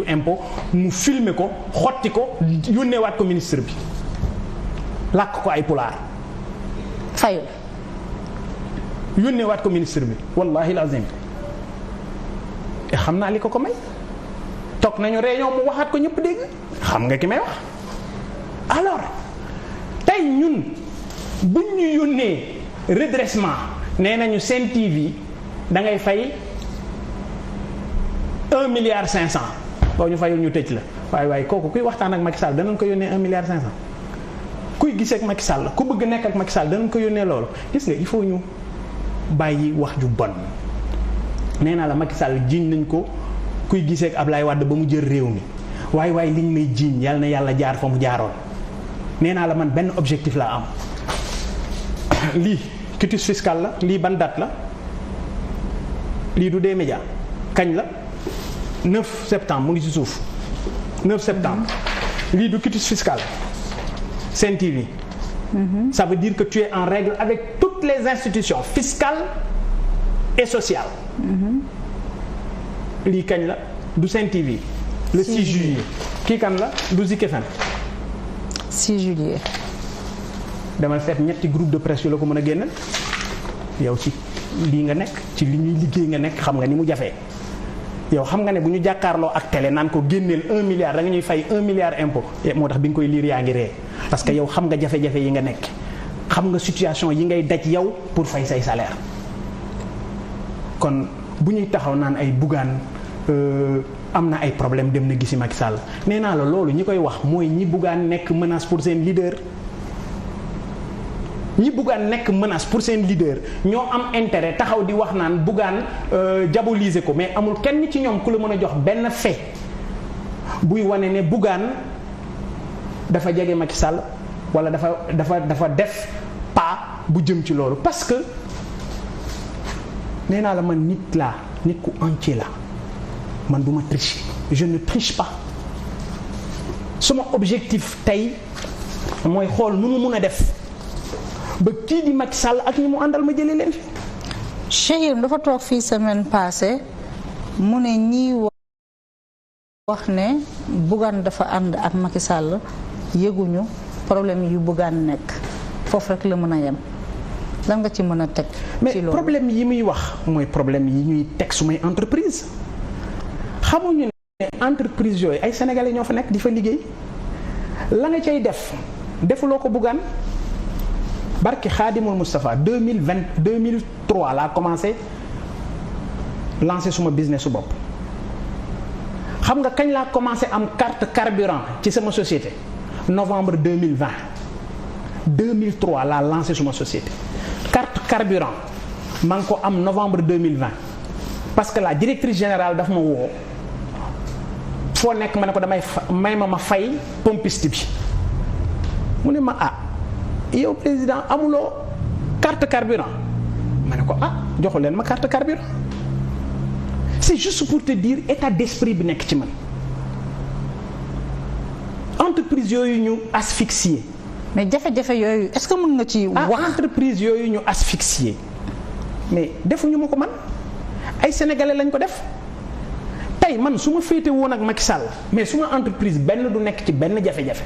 impôt mu filmer ko xotti ko yónneewaat ko ministre bi làkk ko ay pulaar fayul yónneewaat ko ministre bi wallahi lazim xam naa li ko may toog nañu réunion mu waxaat ko ñëpp dégg xam nga ki may wax alors tey ñun buñ ñu yónnee redressement nee nañu Sen TV da ngay fay 1,5 milliard boo ñu fayul ñu tëj la waaye kooku kuy waxtaan ak Macky Sall danañ ko yónnee 1,5 milliard kuy gisee ak Macky Sall ku bëgg nekk ak Macky Sall danañ ko yónnee loolu gis nga il faut ñu bàyyi wax ju bon nee naa la Macky Sall jiiñ nañ ko kuy gisee ak Ablaye Wade ba mu jël réew mi waaye liñ may jiiñ yàlla na yàlla jaar fa mu jaaroon nee naa la man benn objectif laa am lii quitus fiscal la lii ban date la lii du des médias kañ la 9 septembre mu ngi ci suuf 9 septembre lii du quitus fiscal Sen TV ça veut dire que tu es en règle avec toutes les institutions fiscales et sociales lii kañ la du Sen TV le 6 juillet kii kan la du Zik FM 6 juillet demal seet ñetti groupe de presse yu la ko mën a génn yow ci lii nga nekk ci li ñuy liggéey nga nekk xam nga ni mu jafee yow xam nga ne bu ñu jàkkaarloo ak télé naan ko génneel 1 milliard da nga ñuy fay 1 milliard impôt moo tax bi nga koy liir yaa ngi ree parce que yow xam nga jafe-jafe yi nga nekk xam nga situation yi ngay daj yow pour fay say salaire kon bu ñuy taxaw naan ay Bougane am na ay problème dem na gisi Macky Sall nee naa la loolu ñi koy wax mooy ñi Bougane nekk menace pour seen leader ñi Bougane nekk menace pour seen leader ñoo am intérêt taxaw di wax naan Bougane diaboliser ko mais amul kenn ci ñoom ku la mën a jox benn fait buy wane ne Bougane dafa jege Macky Sall wala dafa def pas bu jëm ci loolu parce que nee naa la man nit ku entier la man du ma triche je ne triche pas suma objectif tey mooy xool nu mu mun a def ba kii di Macky Sall ak ñi mu àndal ma jëlee leen fi. Cheikh Yérim dafa toog fii semaine passée mu ne ñii wax ne Bougane dafa ànd ak Macky Sall yëguñu problème yu Bougane nekk foofu rek la mën a yem lan nga ci mën a teg. mais problème yi muy wax mooy problème yi ñuy teg sumay entreprise xamuñu ne entreprise yooyu ay sénégalais ñoo fa nekk di fa liggéey la nga cay def defuloo ko Bougane. barki Xaadimul Moustapha 2003 laa commencé lancer suma business su bopp xam nga kañ laa commencé am carte carburant ci sama société novembre 2003 laa lancé suma société carte carburant maa ngi ko am novembre 2020 parce que la directrice générale daf ma woo foo nekk ma ne ko damay may ma fay pompiste bi mu ne ma yow président amuloo carte carburant ma ne ko joxu leen ma carte carburant c'est juste pour te dire état d'esprit bi nekk ci man entreprise yooyu ñu asphyxié. mais jafe-jafe yooyu est-ce que mën nga ci wax. entreprise yooyu ñu asphyxié mais defuñu ma ko man ay sénégalais lañ ko def tey man su ma féete woon ak Macky Sall mais suma entreprise benn du nekk ci benn jafe-jafe.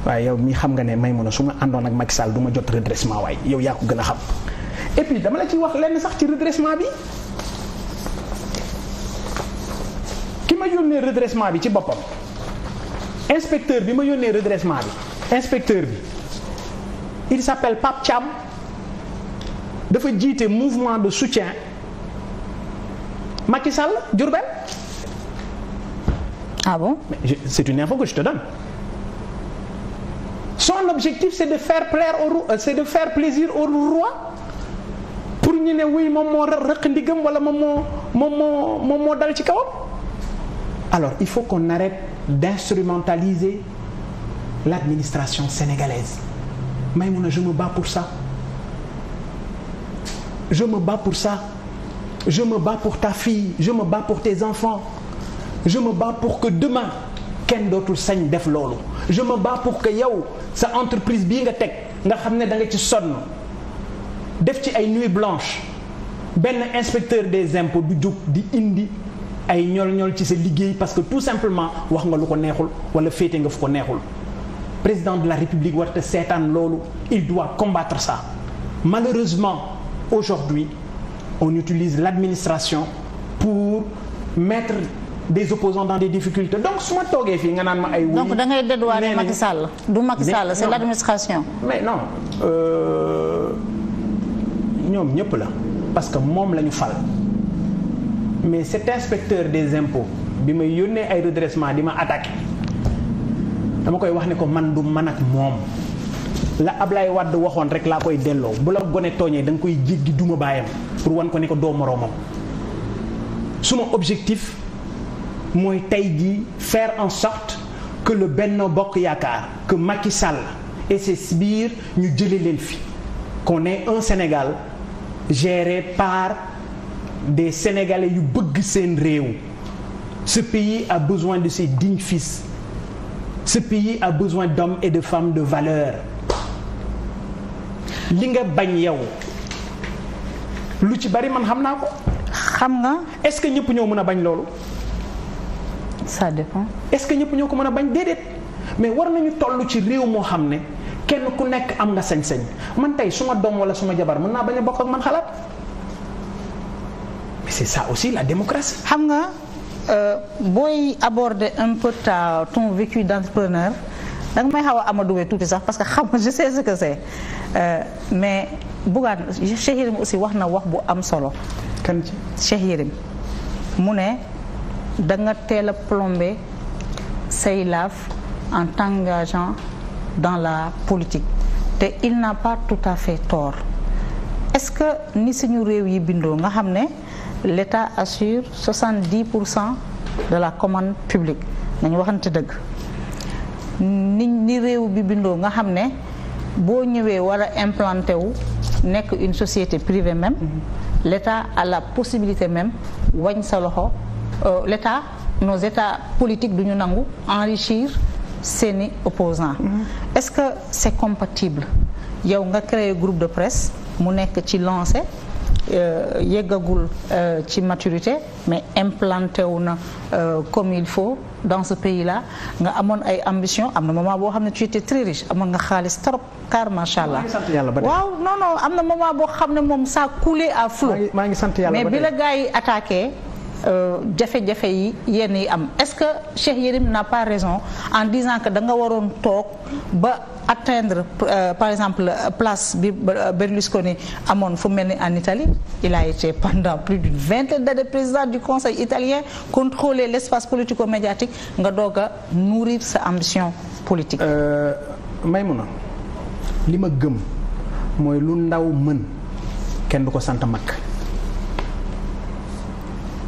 waaye yow mii xam nga ne may mun a su ma àndoon ak Macky Sall du ma jot redressement waaye yow yaa ko gën a xam et puis dama la ciy wax lenn sax ci redressement bi ki ma yónnee redressement bi ci boppam inspecteur bi ma yónnee redressement bi inspecteur bi il s'appelle Pape Thiam dafa jiite mouvement de soutien Macky Sall Diourbel. Ah bon? Mais c'est une info que je te donne. Son objectif c'est de faire plaisir au roi pour ñu ne wuy moom moo rëq ndigam wala moom moo dal ci kawam. Alors il faut qu'on arrête d'instrumentaliser l'administration sénégalaise. Maïmouna, je me bats pour ça. Je me bats pour ça. Je me bats pour ta fille, je me bats pour tes enfants. Je me bats pour que demain kenn dootul sañ def loolu. Je me bats pour que yow sa entreprise bii nga teg nga xam ne da nga ci sonn def ci ay nuits blanches benn inspecteur des impôts du jóg di indi ay ñol-ñol ci sa liggéey parce que tout simplement wax nga lu ko neexul wala féete nga fu ko neexul. Président de la République warta seetaan loolu, il doit combattre ça. Malheureusement aujourd'hui on utilise l'administration pour mettre des opposants dans des difficultés. Donc su ma toogee fii nga naan ma ay. donc da ngay dédouaner Macky Sall. du Macky Sall c'est l'administration. mais non ñoom ñëpp la parce que moom la ñu fal mais cet inspecteur des impôts bi may yónnee ay redressement di ma attaqué dama koy wax ne ko man du man ak moom la Ablaye Wade waxoon rek laa koy delloo bu la gone tooñee da nga koy jéggi duma baayam pour wan ko ne ko doo moroomam suma objectif mooy tey jii faire en sorte que le Benno Bokk Yaakaar que Macky Sall et ses sbires ñu jëlee leen fi qu'on ait un Sénégal géré par des Sénégalais yu bëgg seen réew. Ce pays a besoin de ses dignes fils. Ce pays a besoin d'hommes et de femmes de valeur. li nga bañ yow lu ci bari man xam naa ko. xam nga. est-ce que ñëpp ñoo mën a bañ loolu. ça dépend. est-ce que ñëpp ñoo ko mën a bañ déedéet mais war nañu toll ci réew moo xam ne kenn ku nekk am nga sañ-sañ man tey suma doom wala suma jabar mën naa bañ a bokk ak man xalaat mais c'est ça aussi la démocratie. xam nga booy aborder un peu ton vécu d'entrepreneur da nga may xaw a amadoué tuuti sax parce que xam nga je sais ce que c'est mais Bougane Cheikh Yérim aussi wax na wax bu am solo. kan ci Cheikh Yérim mu ne da nga teel a plombé say laaf en t'engageant dans la politique te il n'a pas tout à fait tort est-ce que ni suñu réew yi bindoo nga xam ne l'État assure 70% de la commande publique nañu waxante dëgg ni réew bi bindoo nga xam ne boo ñëwee war a implanté wu nekk une société privée même l'État a la possibilité même wañ sa loxo l'État nos États politiques du ñu nangu enrichir seeni opposants est-ce que c'est compatible yow nga créer groupe de presse mu nekk ci lancé yeggagul ci maturité mais implanté wu na comme il faut dans ce pays-là nga amoon ay ambition am na moment boo xam ne tu étais très riche amoon nga xaalis trop car macha allah waaw non am na moment boo xam ne moom ça coulé à flot maa ngi sant yàlla mais bi la gars yi attaqué jafe-jafe yi yenn yi am est-ce que Cheikh Yérim n'a pas raison en disant que da nga waroon toog ba atteindre par exemple place bi Berlusconi amoon fu mel ni en Italie il a été pendant plus d'une vingtaine d'années président du Conseil italien contrôler l'espace politico-médiatique nga doog a nourrir sa ambition politique. Maïmouna li ma gëm mooy lu ndaw mën kenn du ko sant mag.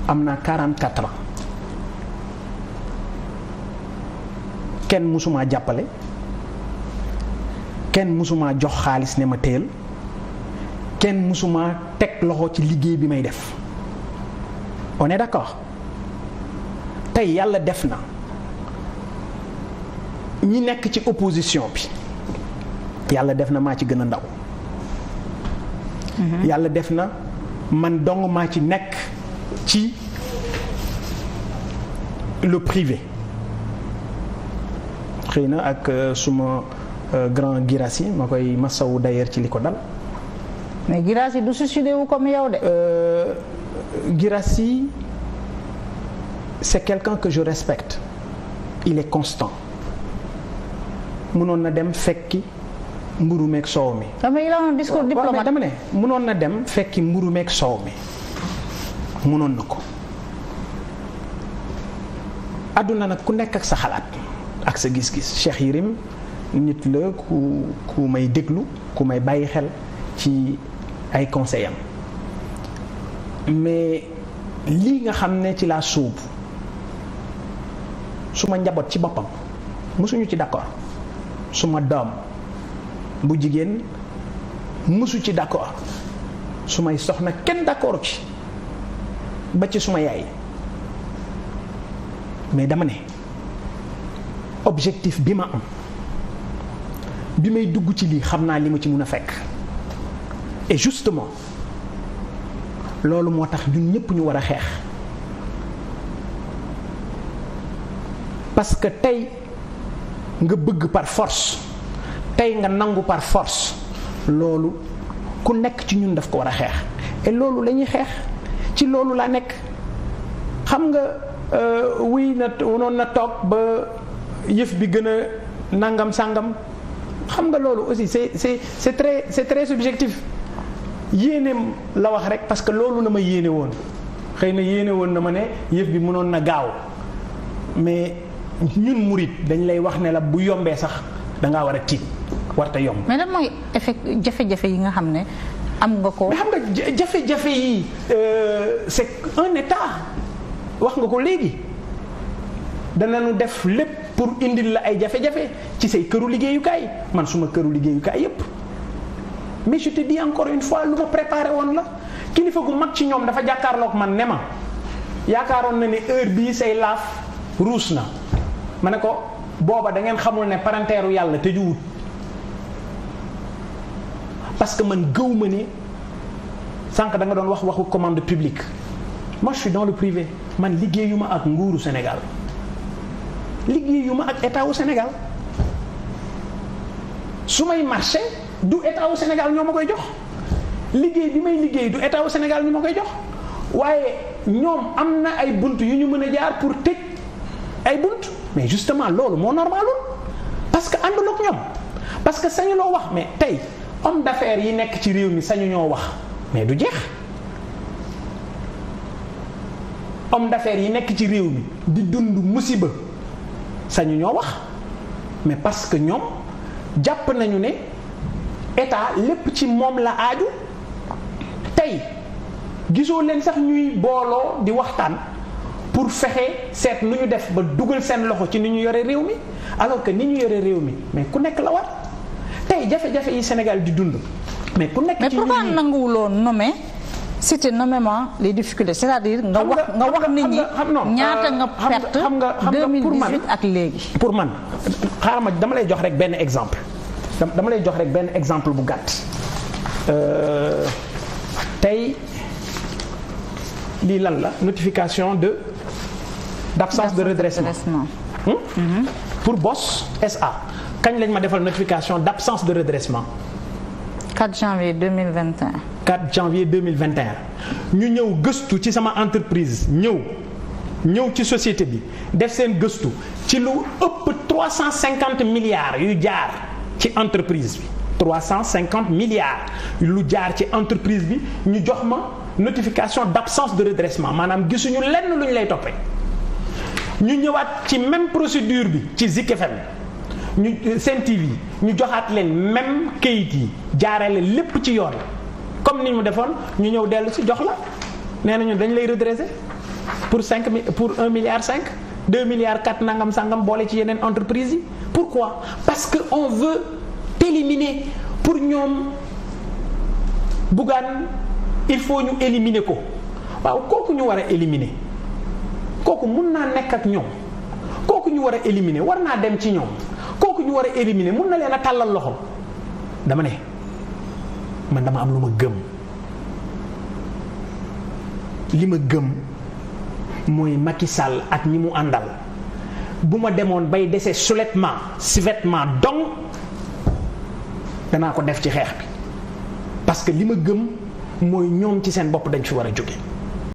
am naa 44 ans kenn mësumaa jàppale kenn mësumaa jox xaalis ne ma teel kenn mësumaa teg loxo ci liggéey bi may def on est d'accord tey yàlla def na ñi nekk ci opposition bi yàlla def na maa ci gën a ndaw yàlla def na man dong maa ci nekk ci le privé xëy na ak suma grand Girassi ma koy masawu d'ailleurs ci li ko dal. mais Girassi du suicidé wu comme yow de. Girassi c'est quelqu'un que je respecte il est constant mënoon na dem fekki mburu meeg soow mi. mais il a un discours diplomate. dama ne mënoon na dem fekki mburu meeg soow mi. mënoon na ko àdduna nag ku nekk ak sa xalaat ak sa gis-gis Cheikh Yérim nit la ku may déglu ku may bàyyi xel ci ay conseils am mais lii nga xam ne ci laa sóobu suma njaboot ci boppam mësuñu ci d'accord suma doom bu jigéen mësu ci d'accord sumay soxna kenn d'accord ci ba ci suma yaay mais dama ne objectif bi ma am bi may dugg ci lii xam naa li ma ci mun a fekk et justement loolu moo tax ñun ñëpp ñu war a xeex parce que tey nga bëgg par force tey nga nangu par force loolu ku nekk ci ñun daf ko war a xeex et loolu la ñuy xeex ci loolu laa nekk xam nga wuy na wonoon na toog ba yëf bi gën a nangam sàngam xam nga loolu aussi c'est très subjectif yéeneem la wax rek parce que loolu la ma yéene woon xëy na yéene woon na ma ne yëf bi mënoon na gaaw mais ñun murit dañ lay wax ne la bu yombee sax da ngaa war a tiit warta yomb. mais lan mooy effet jafe-jafe yi nga xam ne am nga ko. mais xam nga jafe-jafe yi c'est un état wax nga ko léegi danañu def lépp pour indil la ay jafe-jafe ci say këru liggéeyukaay man suma këru liggéeyukaay yépp mais je te dis encore une fois lu ma préparé woon la kilifa gu mag ci ñoom dafa jàkkaarloog man ne ma yaakaaroon na ne heure bii say laaf ruus na ma ne ko booba da ngeen xamul ne parenteeru yàlla tëjuwut parce que man gëw ma ne sànq da nga doon wax waxu commande publique moi je suis dans le privé man liggéeyuma ak nguuru Sénégal liggéeyuma ak état wu Sénégal su may marché du état wu Sénégal ñoo ma koy jox liggéey bi may liggéey du état wu Sénégal ñu ma koy jox waaye ñoom am na ay bunt yu ñu mën a jaar pour tëj ay bunt mais justement loolu moo normalul parce que àndul ak ñoom parce que sañu loo wax mais tey homme d'affaires yi nekk ci réew mi sañu ñoo wax mais du jeex homme d'affaires yi nekk ci réew mi di dund musiba sañu ñoo wax mais parce que ñoom jàpp nañu ne état lépp ci moom la aaju tey gisoo leen sax ñuy booloo di waxtaan pour fexe seet nu ñu def ba dugal seen loxo ci ni ñu yore réew mi alors que ni ñu yore réew mi mais ku nekk la war tey jafe-jafe yi Sénégal di dund mais ku nekk ci mais pourquoi nanguwuloo nommer citer nommément les difficultés c'est-à-dire nga wax nit ñi ñaata nga perte 2018 ak léegi. pour man xaaral ma dama lay jox rek benn exemple bu gàtt tey lii lan la notification d'absence de redressement. Pour BOS SA kañ lañ ma defal notification d'absence de redressement. 4 janvier 2021. 4 janvier 2021 ñu ñëw gëstu ci sama entreprise ñëw ci société bi def seen gëstu ci lu ëpp 350 milliards yu jaar ci entreprise bi 350 milliards lu jaar ci entreprise bi ñu jox ma notification d'absence de redressement maanaam gisuñu lenn lu ñu lay toppee ñu ñëwaat ci même procédure bi ci Zik FM ñu Sen TV ñu joxaat leen même kayit yi jaarale lépp ci yoon comme ni mu defoon ñu ñëw dellu si jox la nee nañu dañ lay redresser pour 1 milliard 5 2 milliards 4 nangam sangam boole ci yeneen entreprise yi pourquoi parce que on veut t'éliminer pour ñoom Bougane il faut ñu éliminer ko waaw kooku ñu war a éliminer kooku mun naa nekk ak ñoom kooku ñu war a éliminer war naa dem ci ñoom kooku ñu war a éliminer mun na leen a tàllal loxo dama ne man dama am lu ma gëm li ma gëm mooy Macky Sall ak ñi mu àndal bu ma demoon bay dese sous-vêtement donc danaa ko def ci xeex bi parce que li ma gëm mooy ñoom ci seen bopp dañ fi war a jóge